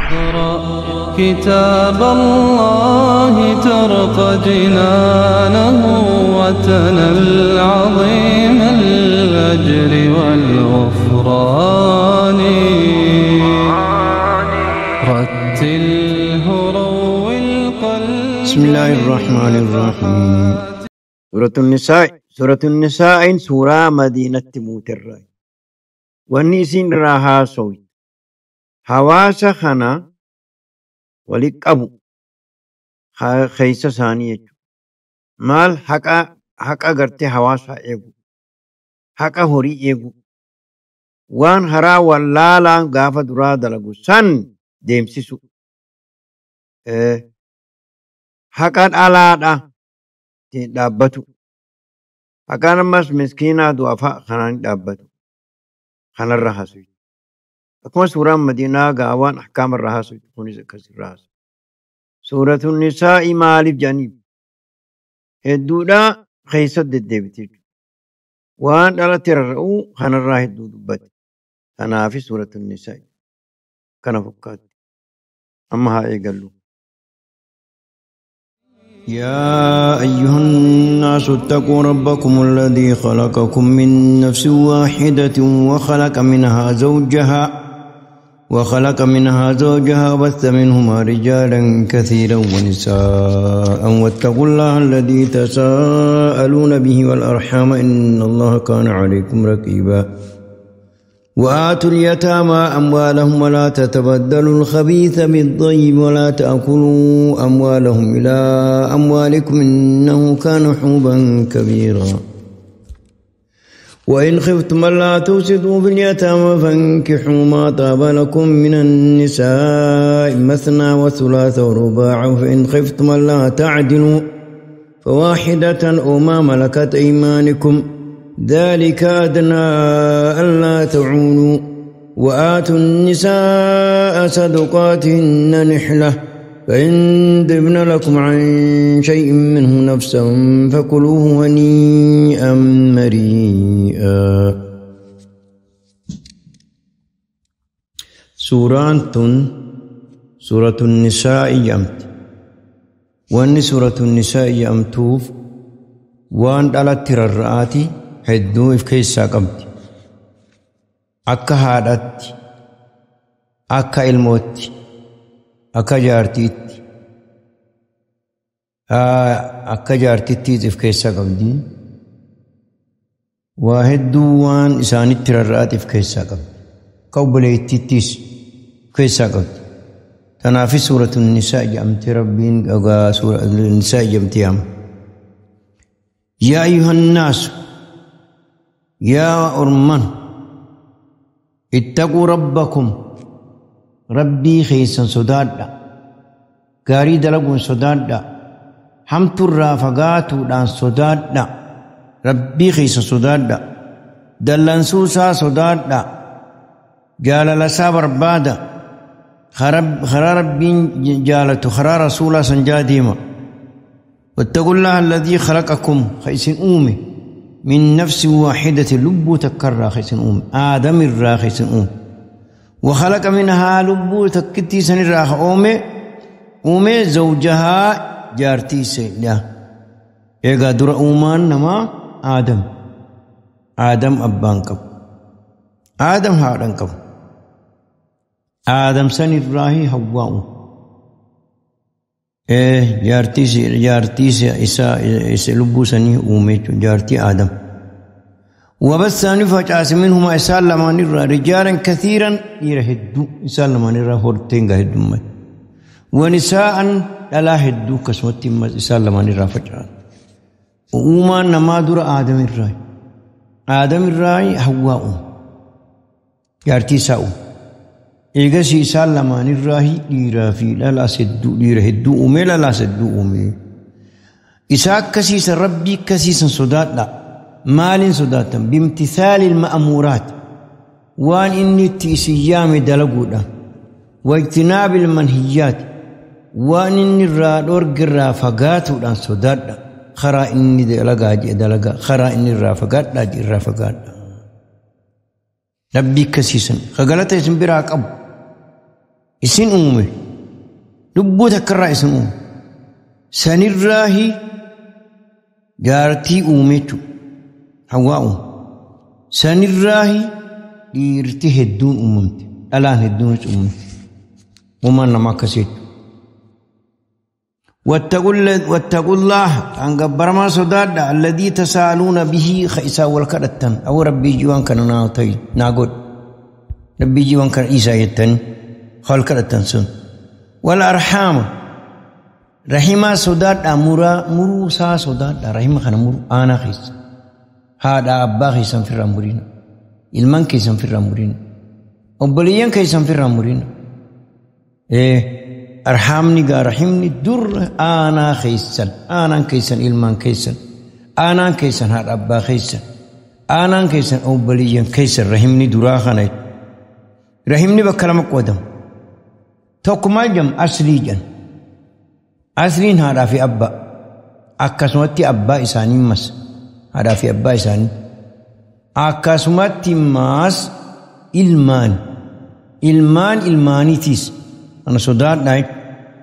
اقرأ كتاب الله ترق جنانه وتنل عظيم الأجر والغفران. رتله روي القلب. بسم الله الرحمن الرحيم. سورة النساء. سورة النساء سورة مدينة موتر. والنسين راها سوي حواس خنا ولك أبو خيسة ثانية مال حقا حقا غرتي حواسا إيغو حقا هوري إيغو وان هرا ولالا غافة درا دلغو سن ديمسيسو حقا آلادا دابتو حقا نمس مسكينة دوافا خناني دابتو خنا الرهاسوي. أكما سورة مدينة غاوان أحكام الرهاسوي تكوني كثير رهاس. سورة النساء مالف جانب هدودا خيسة الدبتي وان على ترأو خنا الراه دودبت أنا في سورة النساء كان فكات أما هاي قالوا يا أيها الناس اتقوا ربكم الذي خلقكم من نفس واحدة وخلق منها زوجها وبث منهما رجالا كثيرا ونساء واتقوا الله الذي تساءلون به والأرحام إن الله كان عليكم رقيبا. وآتوا اليتامى أموالهم ولا تتبدلوا الخبيث بالطيب ولا تأكلوا أموالهم إلى أموالكم إنه كان حوبا كبيرا. وإن خفتم ألا تقسطوا في اليتامى فانكحوا ما طاب لكم من النساء مثنى وثلاث ورباع فإن خفتم ألا تعدلوا فواحدة أو ما ملكت أيمانكم ذلك أدنى ألا تعولوا. وآتوا النساء صدقاتهن نحلة فإن طبن لكم عن شيء منه نفسا فكلوه هنيئا مريئا. سورة النساء يأمت. وأن سورة النساء يأمتوف وأن على التررآتي hedduu if keessaa qabdi. Akka haadhaatti, akka ilmootti, akka jaartiitti, akka jaartittiis if keessaa qabdi. Waa hedduu waan isaanitti rarra'aati if keessaa qabdi. Akka obboleettittiis if keessaa qabdi. Kanaafis suuratu Nisaa jedhamti Rabbiin dhugaa suura Nisaa jedhamti yaama. Yaa ayyuhannaasu يا أرمان اتقوا ربكم ربي خيسا صدادا غاري دلقون صدادا حمت الرافقات دان صدادا ربي خيسا صدادا دلنسوسا صدادا جال لسا بربادا خرا ربي جالت خرا رسولا سنجاديما. واتقوا الله الذي خلقكم خيسن أومي من نفس واحدة لب تكرر خيسن أم آدم الراخيسن أم وخلق منها لب تكتي سن الراخ أم زوجها جارتي سيدة إيغا در أمان نما آدم آدم أبان كب آدم هارن كب آدم سن الراهي حواء إيه جارتي جارتي إسا إسا لبو سني أمي جارتي آدم. وبس فجأة منهما إسال لما نرى رجالا كثيرا يرهدوا إسال لما نرى هورتين هدوا ونساء لا هدوا كسمت إسال لما نرى فجأة. وما نما در آدم الراي آدم الراي حواء جارتي ساو إيجاسي إسال لما نرى ديرا في لا سدو ديرهدوا أمي لا سدوا أمي إساك كسيس ربي كسيس صدات لا مال صداتا بامتثال المأمورات وان إني تيسيام دلقودا واجتناب المنهيات وان إني الرادور قرافقات ودان صدات خرا إني دلقا جي دلقا خرا إني الرافقات لا جي الرافقات ربي كسيسا خقلت اسم براك أبو Isin uume. Lubbuu takkarraa isin uume. Sanirraahi jaartii uume jechuudha. Hawwaa uume. Sanirraahi dhiirti hedduun uumamte. Dhalaan hedduunis uumamte. Uumaan nama akkasii jechuudha. واتقوا الله أن قبر ما صداد الذي تسالون به خيسا والكرتن أو ربي جوان كان ناطي ناقول ربي جوان كان إيسا يتن خال سن والأرحام رحمة صداد أمورا مروسا صداد رحمة خنا مر أنا خيس هذا أبا خيسا في الرمورين إلمان كيسا في الرمورين أبليان كيسا في الرمورين إيه أرحمني قال رحمني در أنا خيسن أنا كيسن إلمان كيسن أنا كيسن هاد أبا خيسن أنا كيسن أبليان كيسن رحمني درا خنا رحمني بكلام قدم توكمال جم أصلي جن أصلين هذا في أبا أكاسمتي أبا إساني مس هذا في أبا إساني أكاسمتي ماس إلمان إلمان إلماني تيس أنا صدار نايت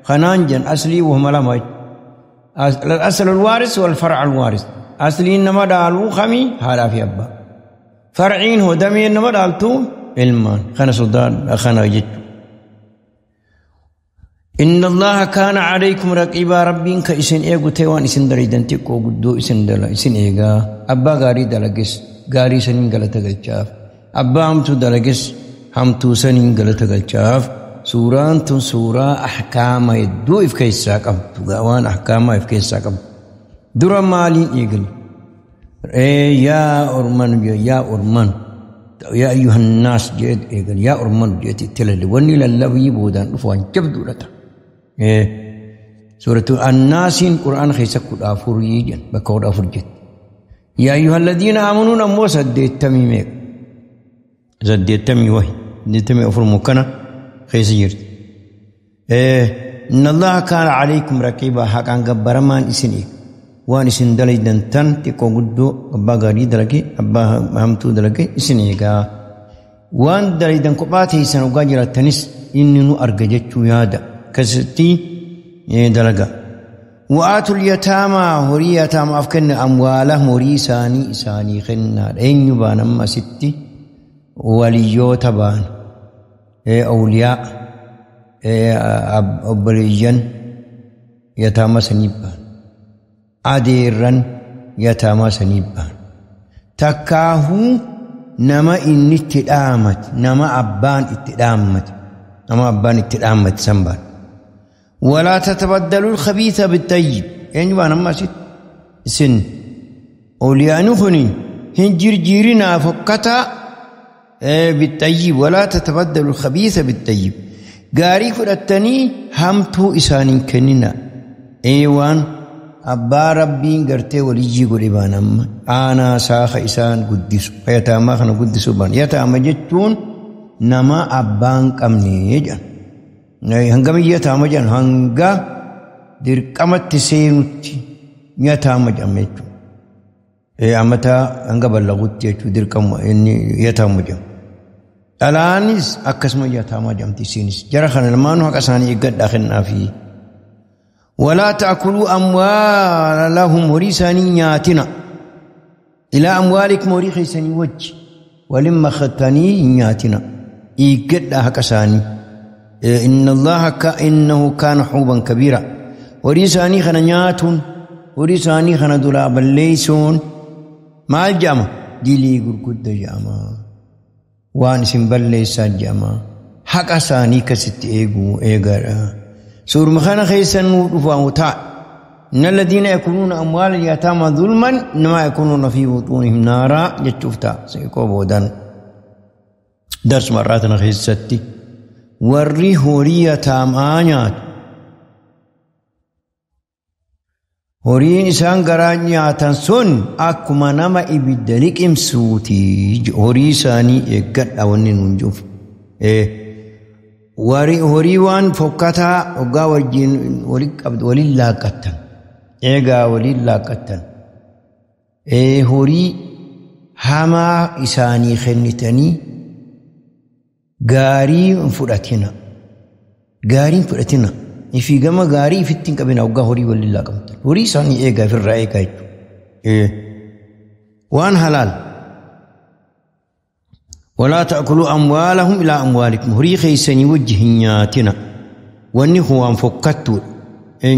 خنان جن أصلي وهم لا مايت الأصل الوارث والفرع الوارث أصلي إنما دالو خمي هذا في أبا فرعين هو دمي إنما دالتو إلمان خنا صدار خنا جت إن الله كان عليكم رقيبا ربين كإسن إيغو تيوان إسن دريدن تيكو قدو إسن دلا إسن إيغا أبا غاري دلقس غاري سنين غلطة غلچاف أبا همتو دلقس همتو سنين غلطة غلچاف سوران تون سورة أحكام يدو إفكيسا قبض وان أحكام إفكيسا قبض درا مالين إيغل إيه يا أرمان يا أرمان يا أيها الناس جيت إيغل يا أرمان جيت تلل وني للبي بودان فوان جبدو لتا إيه سورة الناس القرآن خيسا كود أفور يجن بكود أفور جت يا أيها الذين آمنوا نمو سديت تميميك سديت تمي وهي سديت تمي أفور مكنا خيس جرت إيه إن الله كان عليكم رقيبا حقا قبرمان إسنيك وان إسن دلي دنتن تيكو قدو أبا غاري دلقي أبا همتو دلقي إسنيكا وان دلي دن قباتي سنو قاجرة تنس إننو أرقجتشو يادا كستي دلقا وآتوا اليتامى هوري يتامى أفكن أموالهم هوري ساني إساني خنا إن يبان أما ستي وليوتا بان أولياء أبليان يتامى سنيبان أديران يتامى سنيبان تكاهو نما إني اتدامت نما أبان اتدامت نما أبان اتدامت سنبان ولا تتبدلوا الخبيث بالطيب يعني وانا ما ست سن أولياء نخني هنجر جيرنا فكتا بالطيب ولا تتبدلوا الخبيث بالطيب غاري فرتني همتو إسانين كننا ايوان أبا ربين غرتي وليجي غريبان أما أنا ساخ إسان قدسو يتاما خنا قدسو بان يتاما جتون نما أبان كمني جان هنگا يتاما جان هنگا درقمت سينوتي يتاما جان ميتو أمتا هنگا بلغوتي يتو درقم يتاما جان الآنس أكسم يتاما جان تسينس جرخنا المانو حق أساني إقد أخنا فيه ولا تأكلوا أموال لهم وريساني نياتنا إلى أموالك مريخيساني وجه ولما خطاني نياتنا إيقد هكساني إن الله إنه كان حوبا كبيرا وريساني خنا نياتون وريساني خنا دولاب الليسون ما الجامع دي قد جامع وانسن بليسا جامع حق كست إيقو إيقارا سور مخانا خيسا نور إن الذين يأكلون أموال اليتامى ظلما إنما يكونون في بطونهم نارا جتشفتا سيكو بودان درس مراتنا خيستي وري هوري يتامى نيات هورين إسان غران نياتان سن أكما نما إبدلك إمسوتي هوري ساني إقد أوني ننجوف إيه horii waan fokkataa hoggaa wajjin waliin qabdu waliin laaqqattan eegaa waliin laaqqattan horii hamaa isaanii kennitanii gaarii hin fudhatina Gaariin fudhatina. Ifii gama gaarii ifitti hin qabina hoggaa horii walillaa qabdan. Horii isaanii eegaa ofirraa eegaa jechuudha. Waan halaal. Walaa ta'kuluu amwaalahum ilaa amwaalikum. Horii keessanii wajji hin nyaatina. Wanni kun waan fokkattuudha.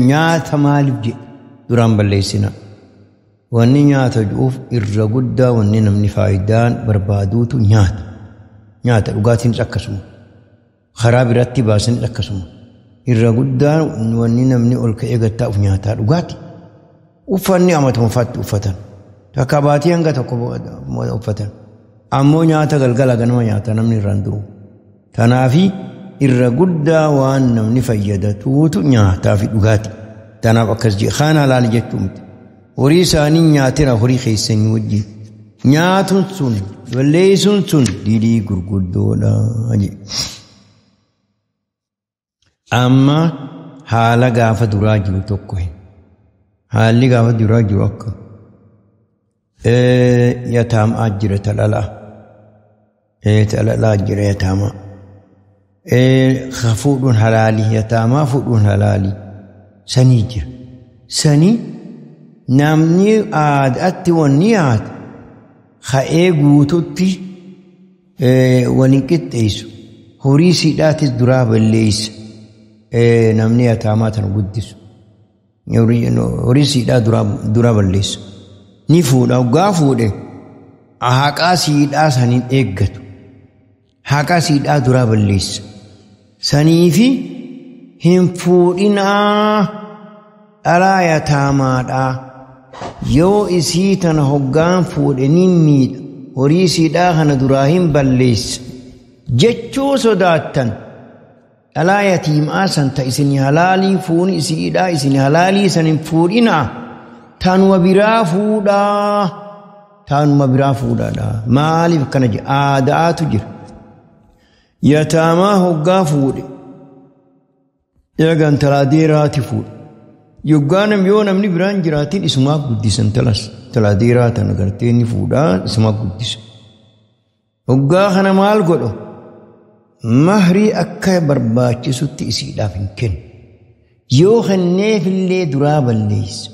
Nyaata maaliif jedhe duraan balleessina. Wanni nyaata jiruuf irra guddaa wanni namni faayidaan barbaaduutu nyaata. Nyaata dhugaatiinis akkasuma. Karaa biraatti baasanis akkasuma. Irra guddaa wanni namni ol ka'ee gattaa'uuf nyaataa dhugaati. Uffanni amatuma faatti uffatan. Takka baatii hanga tokko uffatan. Ammoo nyaata galgala ganama nyaata namni irraan duru. Tanaafi irra guddaa waan namni fayyadatuutu nyaataa fi dhugaati. Tanaaf akkas jee kaan halaal jechuu miti. Horii isaanii nyaatira horii keessanii wajjin. Nyaatuun sun balleessuun sun dilii gurguddoodha jedhe. Amma haala gaafa duraa jiru tokko hin. Haalli gaafa duraa jiru akka yataamaa jira talalaa. Talalaa jira yataamaa. Fuudhuun halaalii yataamaa fuudhuun halaalii sanii jira. Sanii namni aadaatti wanni yaada ka'ee guututti waliin qixxeessu horii siidhaatis duraa balleessa. Namni yataamaa tana guddisu horii siidhaa duraa balleessa. Ni fuudha hoggaa fuudhe haqaa siidhaa saniin eeggatu. Haqaa siidhaa duraa balleessa. Saniifi hin fuudhinaa dhalaa yataamaadhaa. Yoo isii tana hoggaan fuudhe ni miidha. Horii siidhaa kana duraa hin balleessa. Jechuu sodaattan. Dhalaa yatiimaa san ta isin halaalii fuuni isiidhaa isin halaalii san hin fuudhinaa. Tanuma biraa fuudhaa. Tanuma biraa fuudhaadha. Maaliif akkana jedha? Aadaatu jira. Yataamaa hoggaa fuudhe. Eegaa intalaa deeraati fuudhe. Yoggaa yoo namni biraan jiraatiin isumaa guddisan talas. Intalaa deeraa tana gartee inni fuudhaa isumaa guddisa. Hoggaa kana maal godhu? Mahrii akka barbaachisutti isiidhaaf hin kennu. Yoo kenneefillee duraa balleessa.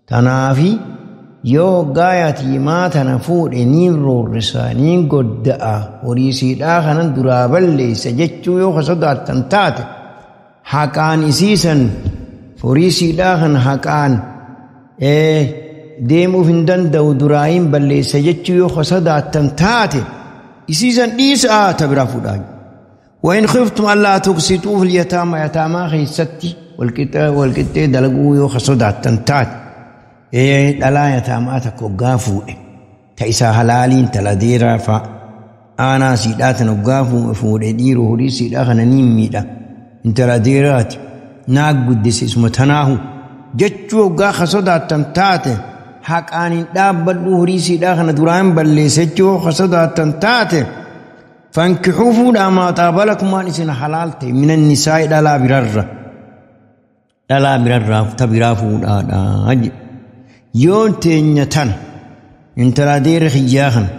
Tanaafi yoo hoggaa yatiimaa tana fuudhe ni roorrisa ni godda'a horii siidhaa kanan duraa balleessa jechuu yoo sodaattan taate haqaan isiisan horii siidhaa kana haqaan deemuuf hin danda'u duraa hin balleessa jechuu yoo sodaattan taate isiisan dhiisaa ta biraa fuudhaa. وإن خفتم ألا تقسطوا في اليتامى يتامى خيستي والقطة دلقوا يو خصداتن تات dhalaa yataamaa takka hoggaa fuudhe ta isaa halaaliin tala deeraa fa'a aanaa siidhaa tana hoggaa fuudhe dhiiroo horii siidhaa kana ni miidha intala deeraati naa guddise isuma tanaahu jechuu hoggaa ka sodaattan taate haqaan hin dhaabbadhu horii siidhaa kana duraan balleesse jechuu ka sodaattan taate fankixuu fuudhaa maa xaaba lakum waan isin halaal ta'e minan nisaa'i dhalaa birarra dhalaa birarraa ta biraa fuudhaadhaa jedhe. Yoon teenya tana intala deera xiyyaa kana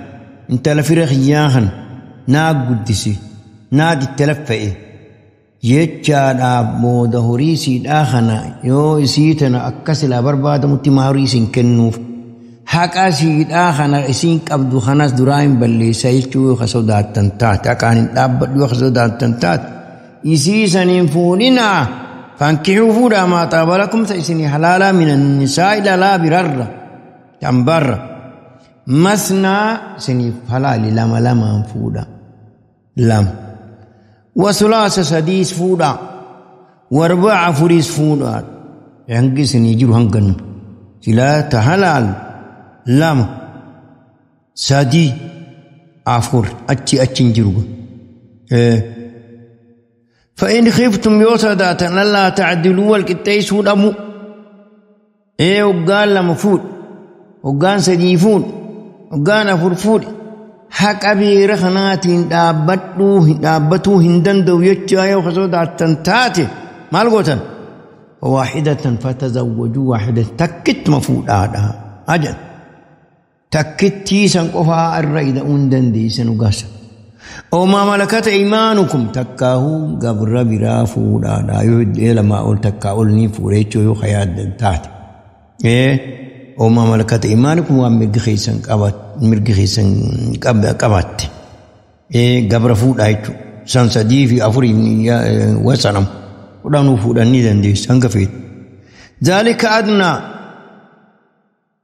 intala fira xiyyaa kana naa guddise naa itti laffa'e jechaadhaaf booda horii siidhaa kana yoo isii tana akka silaa barbaadamutti maa horii isin kennuuf haqa siidhaa kana isiin qabdu kanas duraa hin balleessa jechuu yoo ka sodaattan taate haqaan hin dhaabbadhu yoo ka sodaattan taate isii saniin fuudhinaa. فانكحوا فودا ما طاب لكم تإسني حلالا من النساء لا برر تنبر مثنى سني حلال لما لما فودا لم وثلاث سديس فودا واربع فريس فودا ينقي سني جرو هنقن ثلاثة حلال لم سدي أفور أتي أتي جرو فإن خفتم يوسداتا لا تعدلوا والكتيس ودمو وقال لما فوت وقال سديفون وقال فرفود حق أبي رخنات دابتو هندن دو يتشايو خصوداتا تاتي مالغوتا واحدة فتزوجوا واحدة تكت مفود آدها أجل تكت تيسا قفا الرئيدة أندن ديسا وقاسا أو ما ملكت أيمانكم تكاهو قبر برا فودا يو لما أول تكاول ني فوريتشو يو خياد تحت إيه أو ما ملكت أيمانكم وامرغ خيسن قبات مرغ خيسن قبات إيه قبر فودا يچو سان سدي في أفري وسنم ودانو فودا ني دندي سانغفيت ذلك أدنى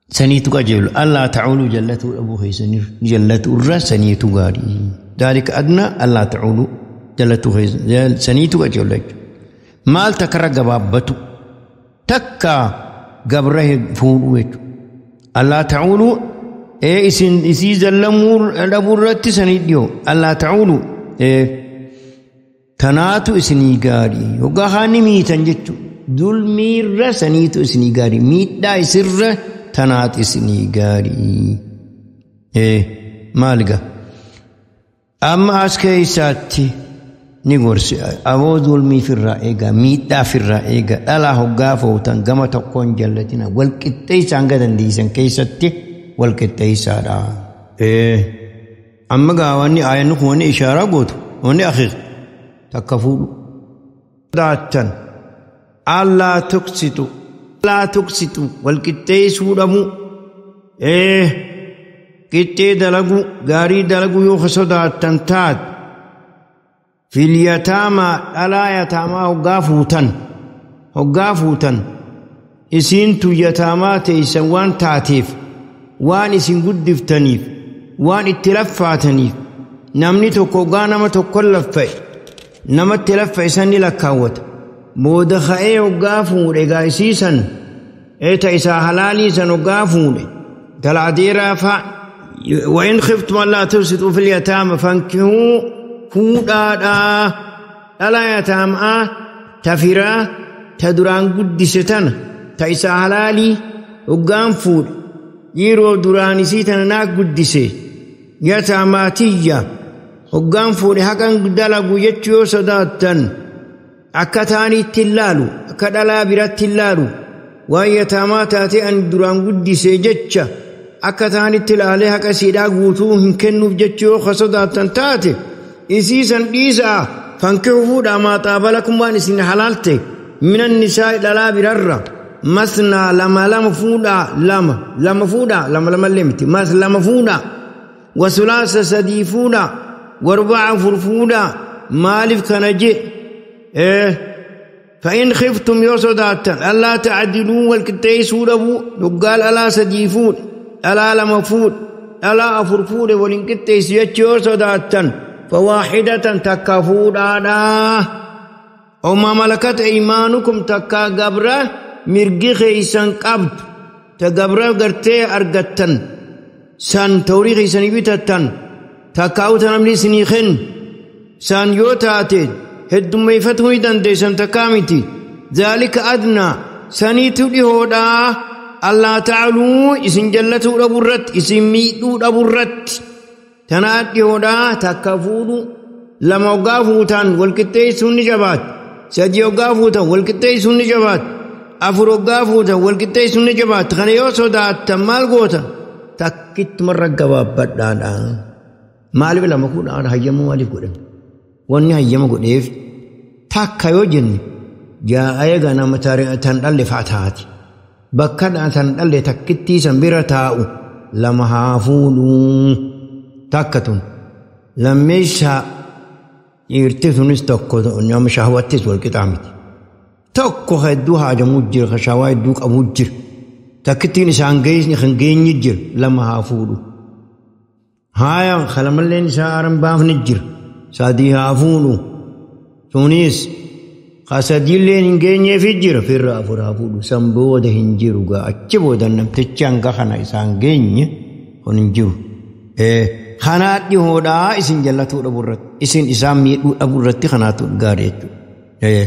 سنيتو قجل الله تعالى جلته أبو خيسن جلته الر سنيتو غاري ذلك أدنى الله تعالى جلته خيسن سنيتو قجل مال تكرا غبابتو تكا قبره فورويت الله تعالى إيه إسن إسي زلمور لبورت سنيديو الله تعالى إيه تناتو إسني غاري وغاني ميتن جتو ظلمير سنيتو إسني غاري ميت دا سر تنات إسني غاري إيه مالغا أما أسكي ساتي نيغورسي أبو ظلمي في الرائقة ميتا في الرائقة ألا هقافو تنقم تقون جلتنا والكتيس عنقدن ديسان كيستي والكتيس على إيه أما قاواني آية نخواني إشارة قوتو واني أخيق تكفولو داتن ألا تقسطوا لا تقسطوا والكتيس ودمو إيه كتي دلقو غاري دلقو يوخسو داتن تات في اليتامى ألا يتامى هقافوتن إسين تو يتامى تيسن وان تاتيف وان إسين قدفتنيف وان اتلفاتنيف نمني توكو غانما توكو نما اتلفى إساني لكاوت بودخائي هقافون إغا إسيسن إيتا إسا حلاليسن هقافون تلعديرا فا وإن خفتم ألا تفسدوا في اليتامى فانكحوا فودادا ألا يتامى تفرا تدران قدستن تيسا حلالي وقام فود يرو دراني سيتن ناك قدسي يتاماتية وقام فود حقا دلقوا يتشو صداتن أكتاني تلالو أكدلا برات تلالو ويتاما تاتي أن دران قدسي جتشا أكتاني تلالي حقا سيدا قوتوهن كنو جتشو خصداتن تاتي إسيسا إيسا فانكحوا ما طاب لكم وان إسن حلالتي من النساء لا برر مثنى لما لما فودا لما لما فودا لما لما لمتي مس لما فودا وثلاث سدي فودا واربع فرفودا مالف كنجي إيه فإن خفتم يصدات ألا تعدلوا والكتيس ودبو قال ألا سدي فود ألا لما فود ألا أفرفود والكتيس يصدات فواحدة تكفودا أو ما ملكت أيمانكم تكا قبرة مرقي خيسان قبض تقبرة قرتي أرقتن سان توري خيسان يبتتن تكاو تنملي سنيخن سان يوتاتي هدو ميفتو يدن ديسان تكامتي ذلك أدنى سنيتو لهودا الله تعالو إسن جلتو لبرت إسن ميتو لبرت تنات يهودا تكفولو لما وقافوتان والكتيسون نجبات سدي وقافوتان والكتيسون نجبات أفر وقافوتان والكتيسون نجبات خنيوسو دات تمال قوتا تكت مرة قباب بدانا مالي بلا مكون أنا هيمو مالي قدام واني هيمو قديف تكا يوجن جاء أيغانا متاري تنقل فاتحاتي بكنا تنقل تكتي سنبرتاو لما هافولو تاكتون لميشا يرتثون تكو نعم شهواتيس والكتامت تكو خدوها جموجر خشواي دوك أبوجر تكتين سانجيس نخنجين يجر لما هافولو هايا خلملين سارم باف نجر سادي هافولو تونيس خاسديلين نجين يفجر في الرافور هافولو سنبوده هنجرو غا أتشبوده نمتشان غخنا سانجين هنجرو إيه خنات يهودا إسن جلتو دبرت إسن إسام ميدو دبرت خناتو غاريتو إيه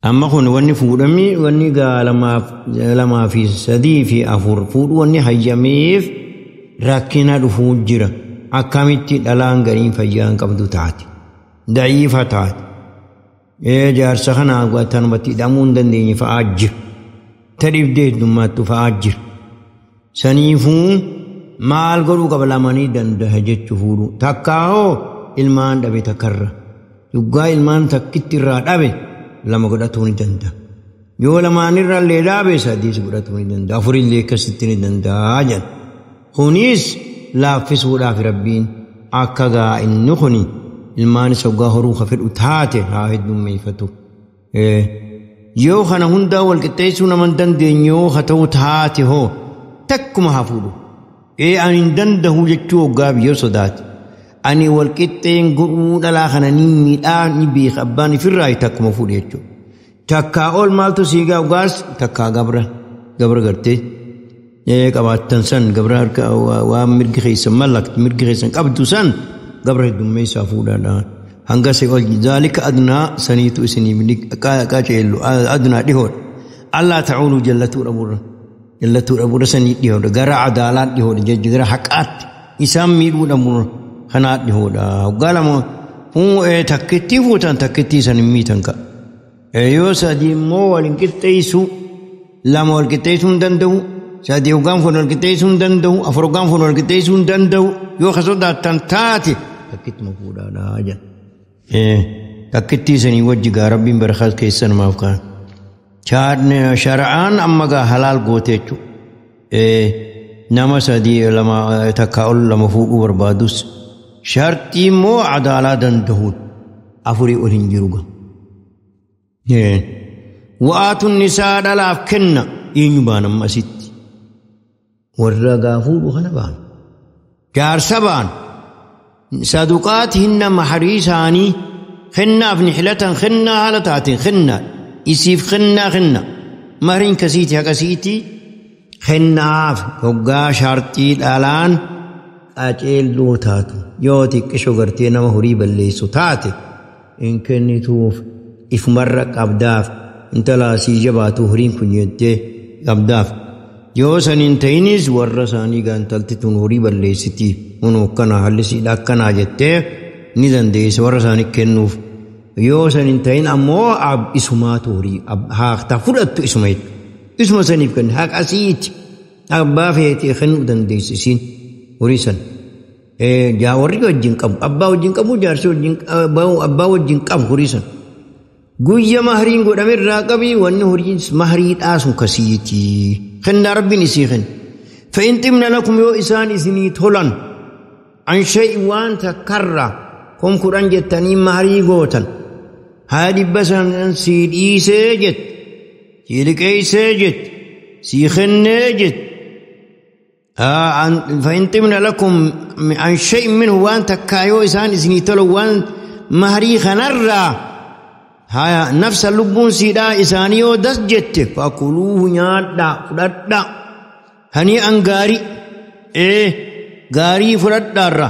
أما خون وني فودمي وني قال ما في سدي في أفور فود وني هيميف راكنا دفوجرا أكملت دلان غريم فيان قبضو تاتي ضعيفة تاتي إيه جار سخنا قوتن بتي دمون دنديني فأجر تريف ديت دماتو فأجر سنيفون Maal godhuu qaba lamanii danda'a jechuu fuudhu. Takkaa hoo ilmaan dhabe takkarra. Yoggaa ilmaan takkitti irraa dhabe lama godhatuu ni danda'a. Yoo lamaanirra illee dhaabe sadiis godhatuu ni danda'a. Afurillee akkasitti ni danda'a jedha. Kunis laaffisuudhaaf Rabbiin akka gaa inni kuni ilmaan isa hoggaa horuu ka fedhu taate haa heddummeeffatu. Yoo kana hundaa wal qixxeessuu nama hin dandeenye yoo haa ta'u taate hoo takkuma haa fuudhu. Ani hin danda'u jechuu hoggaa biyyoo sodaate. Ani wal qixxeen godhuu dhalaa kana ni miidhaa ni beeka abbaan ifirraa takkuma fuudhe jechuudha. Takkaa ol maaltu siigaa hoggaas takkaa gabra gabra gartee qabaattan san gabra harka waan mirgi keessan mallakti mirgi keessan qabdu san gabra heddummeessaa fuudhaadha. Hanga se ol zaalika adnaa saniitu isinii qaceellu adnaa dhihoodha. Allaa ta'uuluu jallatuu dhabuurra. Jallatuu dhabuurra sanii dhihoodha. Gara adaalaa dhihoodha jechuudha. Gara haqaatti isaan miidhuu dhabuurra kanaa dhihoodha. Hoggaa lama takkittii fuutan takkittii san hin miitan ka'a. Yoo sadii immoo wal hin qixxeessu lama wal qixxeessuu hin danda'u. Sadii hoggaan fuun wal qixxeessuu hin danda'u. Afur hoggaan fuun wal qixxeessuu hin danda'u. Yoo ka sodaattan taate takkittuma fuudhaadha jedha. Takkittii sanii wajji gaa Rabbiin barakaa keessa namaaf kaa'an. Shara'aan amma gaa halaal goote jechuudha. Nama sadii lama takkaa ol lama fuudhuu barbaadus shartii immoo adaalaa danda'uun afurii ol hin jiru gaa. Wa'aatuun nisaa dhalaaf kenna eenyu baan amma asitti. Warra gaa fuudhu kana baan. Jaarsa baan. Saduqaatihinna maharii isaanii kennaaf nixlatan kennaa haala taateen kennaa isiif kennaa kenna mahariin kasiiti haqasiiti kennaaf hoggaa shartii dhalaan qaceelloo taatu yoo xiqqisho gartee nama horii balleessu taate hin kennituuf ifumarra qabdaaf intala sii jabaatu horiin kun jettee qabdaaf. Yoo saniin ta'inis warra isaanii gaantalti tun horii balleessiti kun akkanaa hallisiidha akkanaa jettee ni dandeessa warra isaanii kennuuf. Yoo saniin ta'in ammoo isumaatu horii haa fudhattu isuma jechuudha. Isuma saniif kenna haqasiiti abbaa feetee kennuu dandeessi isiin horii sana. Warri wajjin qabu abbaa wajjin qabu jaarsi wajjin abbaa wajjin qabu horii sana. Guyya mahariin godhame irraa qabii wanni horiin mahariidhaa sun kasiiti. Kennaa Rabbiin isii kenna. Fa'in ximna lakum yoo isaan isinii tolan an shay'i waan takkarra kum kudhan jettanii maharii gootan haa dhibba sanan sii dhiisee jette sii liqeessee jette sii kennee jette. Fa'in ximna lakum an shay'i minhu waan takkaa yoo isaan isinii tolan waan maharii kanarraa haya nafsa lubbuun siidhaa isaanii yoo das jette fakuluuhu nyaadhaa fudhadhaa hanii an gaarii gaarii fudhadhaarra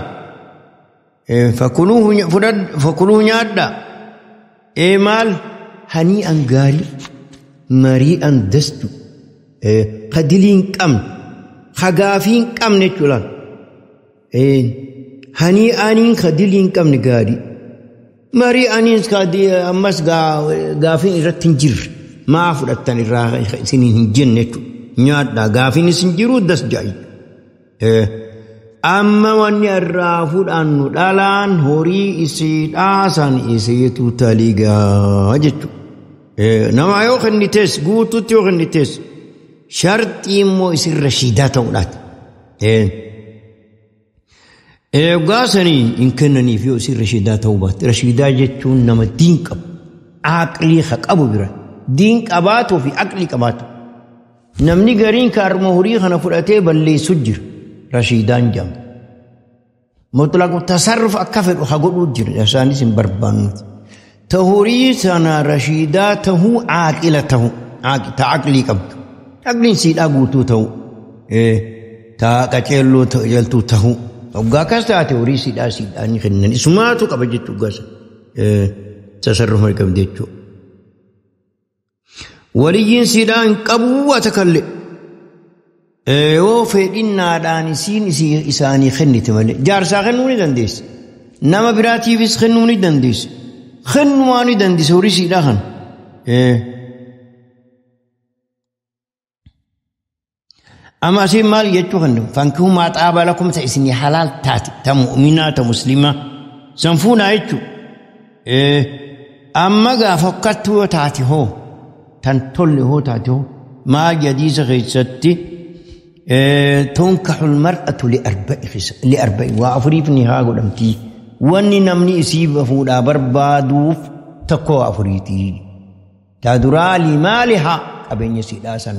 fakuluuhu nyaadhaa maal hanii an gaarii marii an dastu ka dilii hin qabne ka gaafii hin qabne jechuudhaan hanii aniin ka dilii hin qabne gaarii. Marii aniin ammas gaafiin irratti hin jirre maa fudhattan irraa isiniin hin jenne jechuudha. Nyaadhaa gaafiin isin jiru das ja'i. Amma wanni irraa fudhannu dhalaan horii isii dhaasan isiitu taligaa jechuudha. Nama yoo kennitees guutuutti yoo kennitees sharxii immoo isin rashiidaa ta'uudhaati. Gaasanii hin kennaniif yoo isin rashiidaa ta'uu baatte. Rashiidaa jechuun nama diin qabu, aqlii haa qabu bira. Diin qabaatuu fi aqlii qabaatu. Namni gariin kaaruma horii kana fudhatee balleessu jira. Rashiidaan jedhama. Mutlaqu tasarruf akka fedhu haa godhuu jira. Isaanis hin barbaannu. Ta horii sana rashiidaa tahuu aaqila tahuu ta aqlii qabdu. Aqliin siidhaa guutuu ta'uu. Ta qaceelloo jaltuu tahuu. Hoggaa akkas taate horii siidhaa siidhaa ni kennan. Isumaatu qaba jechuudha gosa. Tasarrufa qabdi jechuudha. Waliyyiin siidhaa hin qabu waa takka Yoo fedhinnaadhaan isiin isaanii kennite malee jaarsaa kennuu ni dandeessi. Nama biraatiifis kennuu ni dandeessi. Kennumaa ni dandeessi horii siidhaa kana. Amma asiin maal jechuu kan fankihuu maa xaaba lakum ta isinii halaal taate ta mu'minaa ta muslimaa san fuudhaa jechuu. Amma gaa fokkattuu yoo taate hoo tan tolle hoo taate hoo maal hadiisa keessatti tunkaxu lmar'atu liarba'i waa afuriif ni haa godhamtii wanni namni isii fuudhaa barbaaduuf tokko waa afuriitii. Ta duraa limaalihaa qabeenya siidhaa san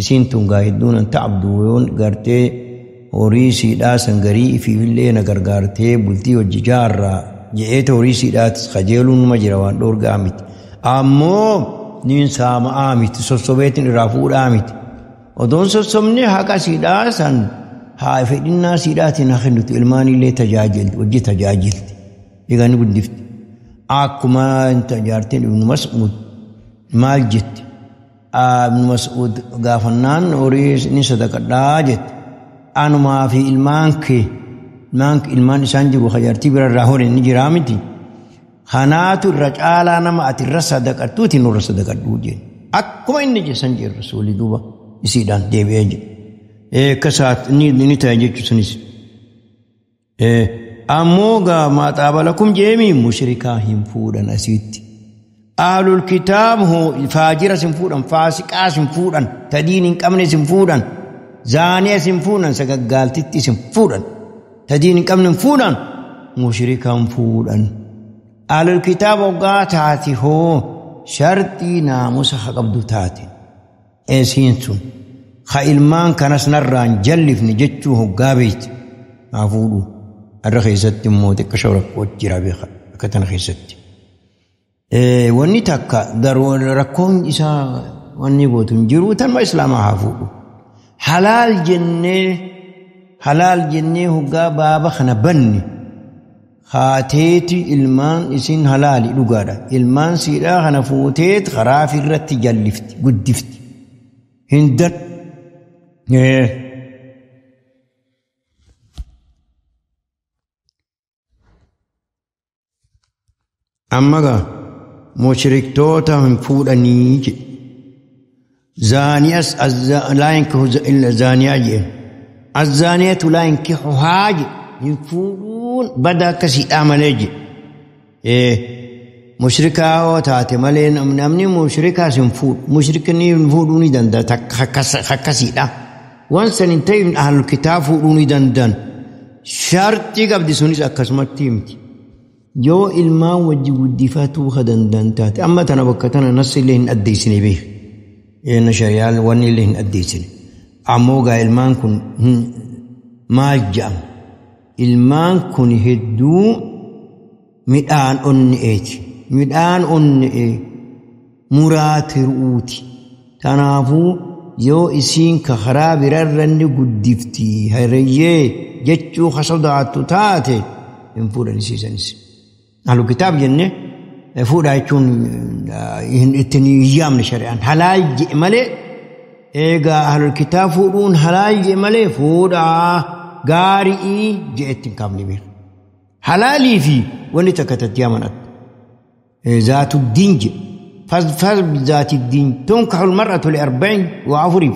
isiin tun gaa hedduun an ta'abdu yoon gartee horii siidhaa san garii ifiifillee na gargaartee bultii hojii jaarraa je'eeta horii siidhaatis kajeeluun numa jira waan dhoorgaa miti. Ammoo niin saama'aa miti sossobeetiin irraa fuudhaa miti. Odoon sossobne haqa siidhaa san haa fedhinnaa siidhaatiin haa kennitu ilmaanillee tajaajilti hojii tajaajilti. Egaa ni guddifti. Akkuma jaartiin Ibnu Mas'uud maal jetti? Ibnu Mas'uud gaafannaan horii ni sadaqadhaa jetti. Anumaa fi ilmaan kee ilmaan isaan jiru jaartii birarraa hore ni jiraa miti. Kanaatu irra caalaa nama ati irra sadaqattuuti nurra sadaqadhuu jeen. Akkuma inni jesan jedhe rasuulli duuba isiidhaan deebi'ee jedhe. Akkasaat ni ta'e jechuun sunis. Ammoo gaa maa xaaba lakum jeemi mushrikaa hin fuudhan asitti. Ahlul kitaab hoo faajira sin fuudhan, faasiqaa sin fuudhan, tadiin hin qabne sin fuudhan, zaaniya sin fuudhan, sagaggaaltitti sin fuudhan, tadiin hin qabne hin fuudhan, mushrikaa hin fuudhan. Ahlul kitaab hoggaa taate hoo sharxii naamusa haa qabdu taate. Esiin sun ha ilmaan kanas narraan jallifne jechuu hoggaa beekti. Haa fuudhu. Har'a keessatti immoo xiqqasho rakkoo jira beeka akka tana keessatti. Wanni takka rakkoon isaa wanni gootu hin jiru tanuma islaamaa haa fuudhu. Halaal jennee hoggaa baaba kana banne haateeti ilmaan isin halaali dhugaadha. Ilmaan siidhaa kana fuuteet karaa irratti jallifti guddifti. Hin dan. Amma gaa mushriktoota hin fuudhanii jedhe. Zaaniyas laa yankihu illa zaaniyaa jedhe. Azzaaniyatu laa yankihuhaa jedhe. Hin fuudhuun bada akkasiidhaa malee jedhe. Mushrikaa yoo taate malee namni mushrikaas hin fuudhu. Mushrikni hin fuudhuu ni danda'a akkasiidha. Waan san hin ta'in ahlul kitaab fuudhuu ni danda'an. Sharxii qabdi sunis akkasumatti himti. Yoo ilmaan wajji guddifatuu ha danda'an taate amma tana bakka tana nas illee hin addeessine beek. Inni shari'aan wanni illee hin addeessine. Ammoo gaa ilmaan kun maal jedhama? Ilmaan kun hedduu midhaan onne'eeti. Midhaan onne'ee muraa tiruuti. Kanaafuu yoo isiin ka karaa birarra inni guddifti hiriyyee jechuu ka sodaattu taate hin fuudhan isiisanis. Ahlul kitaab jenne fuudhaa jechuun ittiin hin yaamne shari'aan halaal jedhe malee eegaa ahlul kitaab fuudhuun halaal jedhe malee fuudhaa gaarii jedhe ittiin kaafne beeku. Halaalii fi wanni takka tatti amanattu. Zaatu diin jedhe. فاظفر بذات الدين تنكح المرأة لأربع وعفرف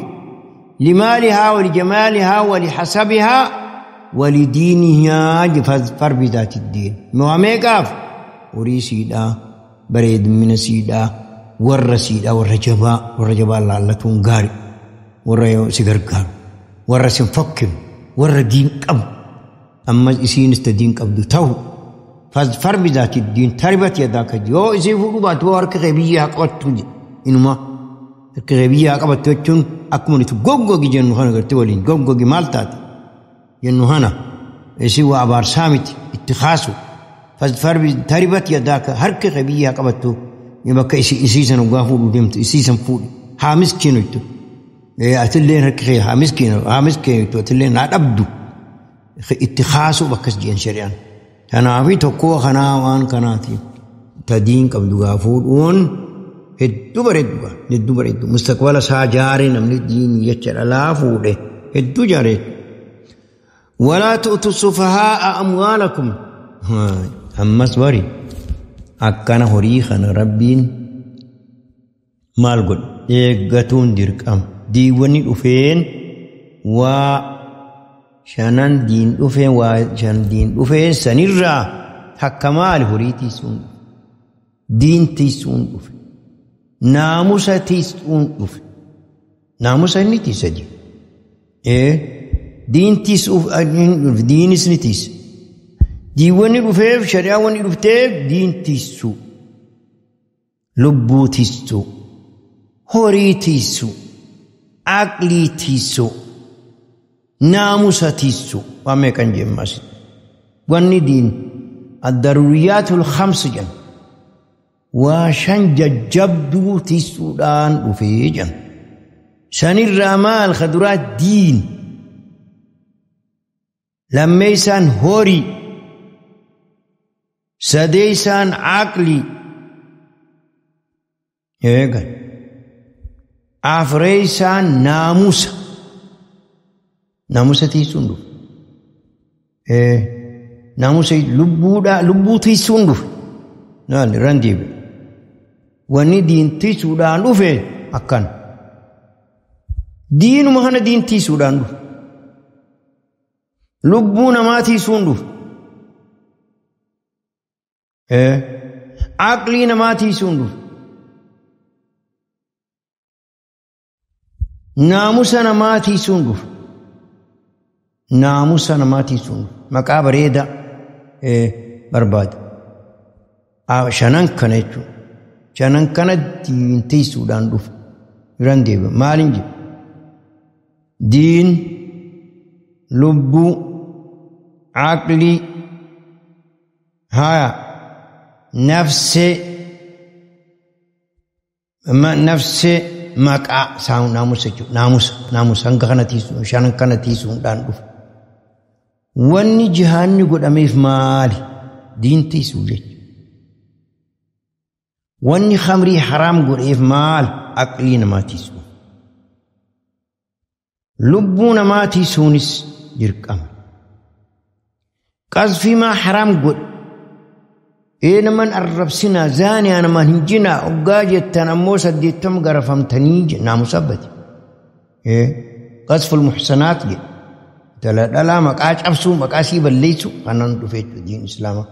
لمالها ولجمالها ولحسبها ولدينها فاظفر بذات الدين مواميقاف وري سيدا بريد من سيدا ور سيدا ور جبا لعلتون غاري ور سيغرغار ور سنفكم ور دين قب أما إسين استدين قبض تو فاظفر بذات الدين تربت يداك يو إسي فوقبات وارك غبية قبضت إنما غبية قبضت تون أكمل تغوغوغي جنو هنا قرتي ولين غوغوغي مالتات جنو هنا إسي وعبار سامت اتخاسو فاظفر تربت يداك هرك غبية قبضت يبقى إسي إسي سنوغافو ودمت إسي سنفود حامس كينو أتلين هرك غي حامس كينو حامس كينو أتلين عبدو اتخاسو بكس جين شريان. Kanaafi tokkoo kanaa waan kanaati. Tadiin qabdu gaa fuudhuun hedduu bareeddu gaa hedduu bareeddu. Mustaqbala isaa jaaree namni diinii jecha dhalaa fuudhe hedduu jaaree. Walaa tu'tu sufahaa'a amwaalakum. Ammas bari akkana horii kana rabbiin maal godhe eeggatuun dirqama. Diiwwanni dhufeen Waa shanan diin dhufeen waa shan diin dhufeen sanirraa takka maali horii tiisuun dhufe, diin tiisuun dhufe, naamusa tiisuun dhufe. Naamusa inni tiisa jiru. Diin tiisuuf dhufe, diinis ni tiisa. Diiwwanni dhufeef shari'aa wanni dhufteef diin tiisuu, lubbuu tiisuu, horii tiisuu, aqlii tiisuu, naamusa tiisuu. Waan meeqan jemma asitti. Wanni diin addaruriyaatul khamsi jedhan waa shan jajjabduu tiisuudhaan dhufee jedhan. Sanirraa maal ka duraa diin, lammeessaan horii, sadeessaan aqlii, eegan afreessaan naamusa. Naamusa tiisuun dhufe. Naamusa lubbuudhaa lubbuu tiisuun dhufe. Naal irraan deebi'e. Wanni diin tiisuudhaan dhufe akkana. Diinuma kana diin tiisuudhaan dhufe. Lubbuu namaa tiisuun dhufe. Aqlii namaa tiisuun dhufe. Naamusa namaa tiisuun dhufe. Naamusa namaa tiisuun dhufe. Maqaa bareedaa barbaada. Shanan kana jechuudha. Shanan kana diin tiisuudhaan dhufe. Irraan deebi'a. Maaliin jedhu? Diin, lubbuu, aqlii, haya, nafsee, nafsee maqaa naamusa jechuudha. Naamusa, naamusa hanga kana tiisuun, shanan kana tiisuudhaan dhufe. Wanni jihaanni godhameef maali? Diin tiisuu jechuudha. Wanni khamrii haraam godheef maal? Aqlii namaa tiisuu. Lubbuu namaa tiisuunis dirqama. Qazfii maa haraam godhe? Naman arrabsinaa, zaaniyaa namaan hin jinaa, hoggaa jettan ammoo 80 garafamtanii naamusa bate. Qazful muhsanaat jedhe. Dhala dhalaa maqaa cabsuu, maqaa sii balleessuu kanaan dhufe jechuudha diin islaamaa.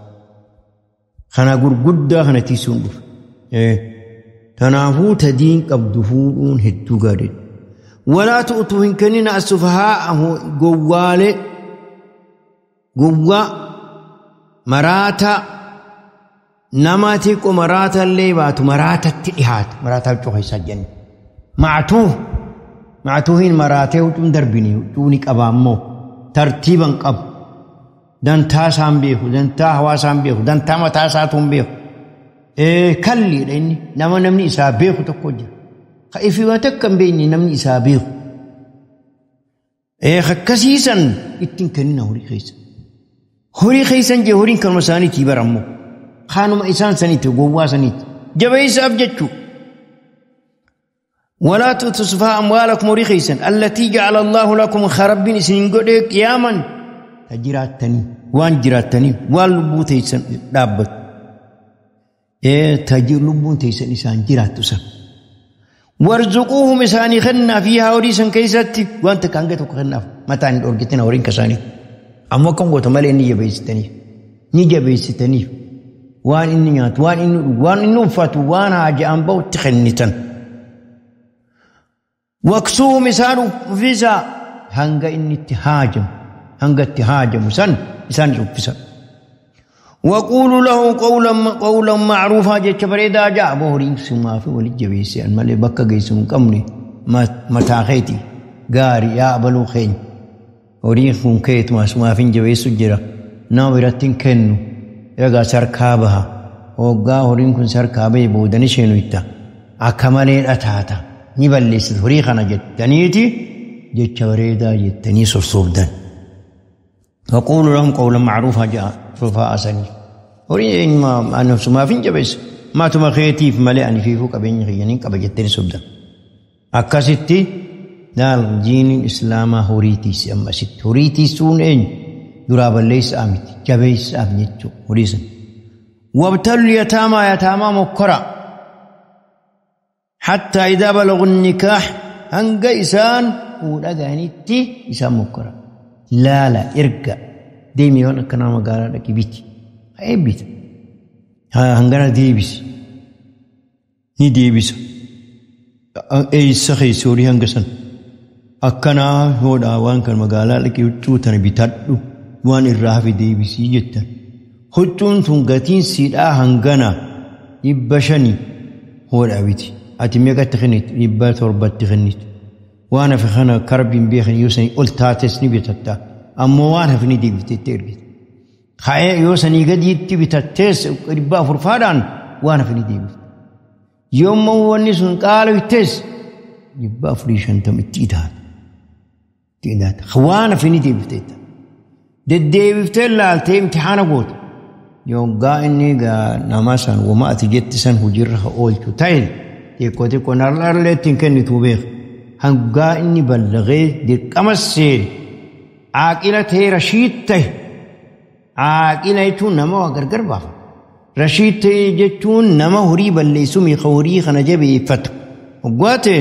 Kana gurguddaa kana tiisuun dhufe. Kanaafuu ta diin qabdu fuudhuun hedduu gaariidha. Walaa tu'tuu hin kennina as-sufahaa gowwaalee, gowwaa maraataa, nama xiqqoo maraata illee baatu maraatatti dhihaatu. Maraataa huccuu keessaa jenna. Mactuu, mactuuhin maraatee huccuun darbini, huccuu ni qaba ammoo tartiiban qabu. Dantaa isaan beeku, dantaa hawaasaa hin beeku, dantaa mataa isaatu hin beeku. Kalliidha inni nama namni isaa beeku tokko jira. Ka ifi waan takka hin beekne namni isaa beeku. Akkasiisan ittiin kennina horii keessa. Horii keessan jee horiin kanuma isaaniitii bara ammoo. Kanuma isaan saniiti gowwaa saniiti. Jabeessaaf jechuu. Walaa tu'tu sufaa amwaalakum horii keessan allatii ja'ala Allaahu lakum rabbiin isin godhee qiyaaman ta jiraattanii waan jiraattanii waan lubbuu teessan dhaabbatu. Ta lubbuun teessan isaan jiraattu san. Warzuquuhum isaanii kennaa fi horii san keessatti waan takka hanga tokko kennaaf mataan hin dhorkitin horiin kasaanii. Ammoo akkam goota malee ni jabeessitaniif. Ni jabeessitaniif. Waan inni nyaatu, waan inni dhugu, waan inni uffatu, waan haaja'an bahutti kennitan. Waqsuuhum isaan uffisaa hanga inni itti haajamu, hanga itti haajamu san isaan uffisan. Waquulu lahu qawlan ma'ruufaa jecha bareedaa ja'a aboo horiin sumaa fi walitti jabeesse malee bakka geessu hin qabne mataa keeti gaarii yaa abaluu keenya. Horiin kun keetuma sumaaf hin jabeessu jira nama biratti hin kennu egaa sarkaa baha hoggaa horiin kun sarkaa bahe boodan isheen itta akka malee dhataata ni balleessitu horii kana jettaniiti jecha bareedaa jettanii sossoobdan. Waquulu lahum qawlan ma'ruufaa ja'a sufaa asanii. Horiin sumaaf hin jabeessu maatuma keetiif malee ani fiifuu qabeenya kiyyaniin qaba jettanii sobdan. Akkasitti daal diiniin islaamaa horii tiisi amma asitti. Horii tiisuun eenyu? Duraa balleessaa miti jabeessaaf jechuudha horii sana. Wabtallu yataamaa yataamaa mokkora. Hattaa idaa balagu nikaah hanga isaan Fuudha ga'anitti isaan mokkora. Laala erga deemi waan akkanaa magaalaa dhaqi biti. Haa eebbita. Hangana deebisi. Ni deebisa. Eessa keessa horii hanga sana. Akkanaa hoodhaa waan kan magaalaa dhaqi huccuu tana bitadhu waan irraa hafe deebisii jettan. Huccuun tun gatiin siidhaa hangana 500 hoodhaa biti. Ati meeqatti kennitu? 700 kennitu. Waan hafe kana karbiin beekan yoo sanii ol taates ni bitatta. Ammoo waan hafe ni deebifteetti ergite. Ka'ee yoo sanii gadiitti bitattees 400 faadhaan waan hafe ni deebifte. Yommuu wanni sun qaaloftes 450 itti idaata. Itti idaata. Waan hafe ni deebifteetta. Deddeebiftee laaltee imtixaana goota. Yoggaa inni nama san wama ati jetti san hojiirra oolchu ta'e xiqqoo xiqqoo narrallee ittiin kennitu beeka. Hangaa inni ballagee dirqama seene aaqila ta'e rashiid ta'e aaqila jechuun nama waa gargar baafa. Rashiid ta'e jechuun nama horii balleessu miika horii kana jabeeffatu. Hoggaa ta'e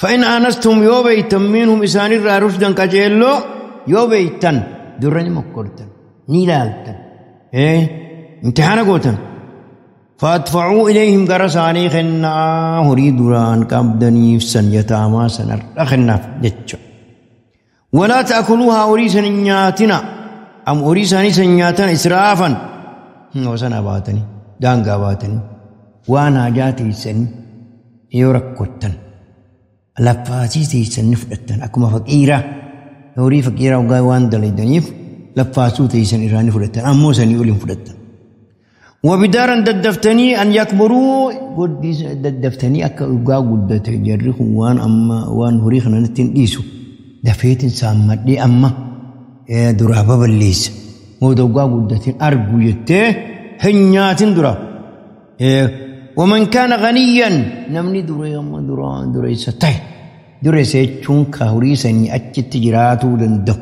fa'in aanastum yoo beeytan minhum isaanirraa rushdan qajeelloo yoo beeytan durra ni mokkortan ni ilaaltan. Imtixaana gootan. فادفعوا إليهم غرساني خنا هري دوران قبدني سن يتاما سن رخنا جچ ولا تأكلوها أريسا نياتنا أم أريسا سنياتنا إسرافا وسنا باتني دانغا باتني وانا جاتي سن يوركوتن لفاتي سن فدتن أكما فقيرة هوري فقيرة وغاي وان دليدنيف لفاتو تيسن إيراني فدتن أمو سن يولين فدتن وبدارا ددفتني أن يكبروا ددفتني أكا قدت جرخ وان أما وان هريخنا نتين ديسو دفيت سامت دي أما درابة بالليس ودوغا قدتين أرجو يته هنيات درا ومن كان غنيا نمني درا أما درا درا ستاي درا سيتشون كهوري سني أتشت جراتو دندو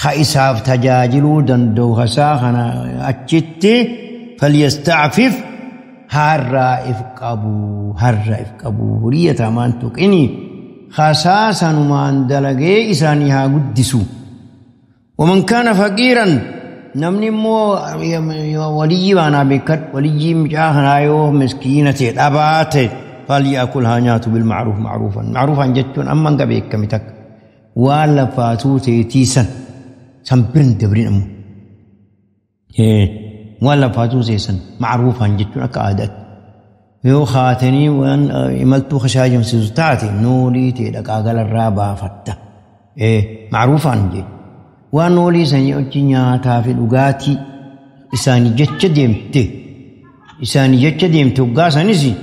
خايساف تجاجلو دندو خساخنا أتشت فليستعفف هالرائف قبو هالرائف قبو هرية مان تقني خساسا مان دلقي إسانيها قدسو ومن كان فقيرا نمني مو ولي وانا بكت ولي مجاهنا يو مسكينة أبات فليأكلها نيات بالمعروف معروفا معروفا جتون أما قبيك كمتك ولا فاتو تيسا سنبرن دبرين أمو ولا فاتو سيسن معروفا جتون أكادت يو خاتني وان إملتو خشاجم سيزتاتي نولي تيدك أقل الرابع فتا معروفا جي وان نولي سن يوتي نياتا في الوغاتي إساني جتش ديمتي إساني جتش ديمتي وقاسا نسي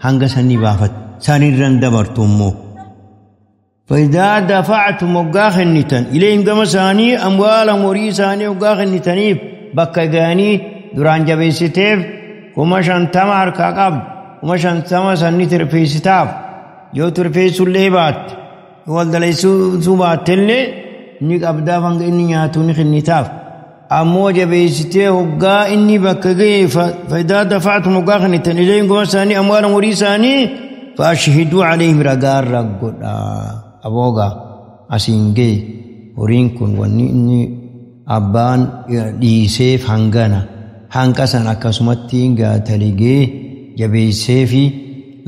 هنگا سني بافت ساني رندبرتمو فإذا دفعتم وقاخنتن إليهم كما ساني أموالا مريساني وقاخنتني بكا غاني duraan jabeessiteef 50,000 harkaa qabdu 50,000 sanni tirfeessitaaf yoo tirfeessullee baatte wal daleessuu baattellee ni qabdaaf hanga inni nyaatu ni kennitaaf ammoo jabeessitee hoggaa inni bakka ga'e faayidaa dafaatum hoggaa kennitan ilayhim kuma isaanii amwaala horii isaanii faashhiduu alayhim ragaarra godhaa aboogaa asiin ga'e horiin kun wanni inni abbaan dhiiseef hangana hanqa san akkasumatti gaataligee jabeessee fi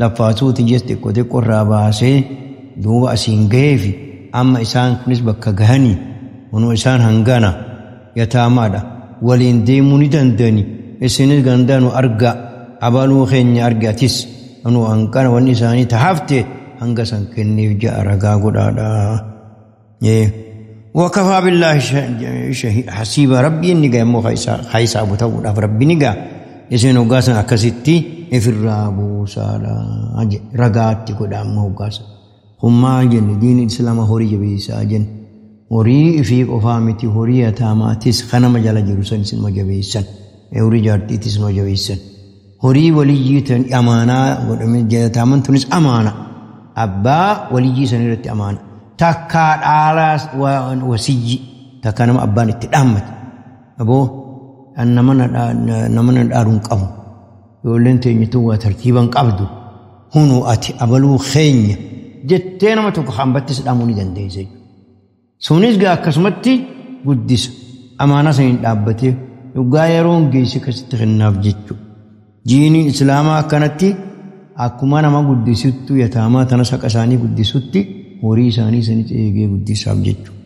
laffaatuuti jees xiqqoo xiqqoo irraa baasee duuba asiin gahee fi amma isaan kunis bakka gahanii kunoo isaan hangana yataamaadha waliin deemuu ni danda'ani isinis gandanu arga abaluu keenya argatis anuu hanqana wanni isaanii tahafte hanga san kenneef ja'a ragaa godhaadha. وكفى بالله حسيب ربي إني جاي مو خيسا أبو تقول ربي نجا يسين وقاسا أكستي إفرابو سالا رقات قدام مو قاسا هم جن دين الإسلام هوري جبيسا جن هوري في قفامتي هوري تاماتيس خنم جل جروسن سن مجبيسا هوري جارتي تس مجبيسا هوري ولي تن أمانة تامن تونس أمانة أبا ولي سنرت أمانة takka dhaalaas wasiyyi takka nama abbaan itti dhaammate aboo nama na dhaaluun qabu ijoolleen teenyitu waa tartiiban qabdu hunuu ati abaluu keenya Jettee nama tokko hambattis dhaamuu ni dandeessa. Sunis gaa akkasumatti guddisa. Amaanaa saniin dhaabbatee dhugaa yeroon geesse akkasitti kennaaf jechuudha. Diiniin Islaamaa akkanatti akkuma nama guddisuttu yataamaa tanas haqa isaanii guddisutti horii isaanii sanis eegee guddisaaf jechuudha.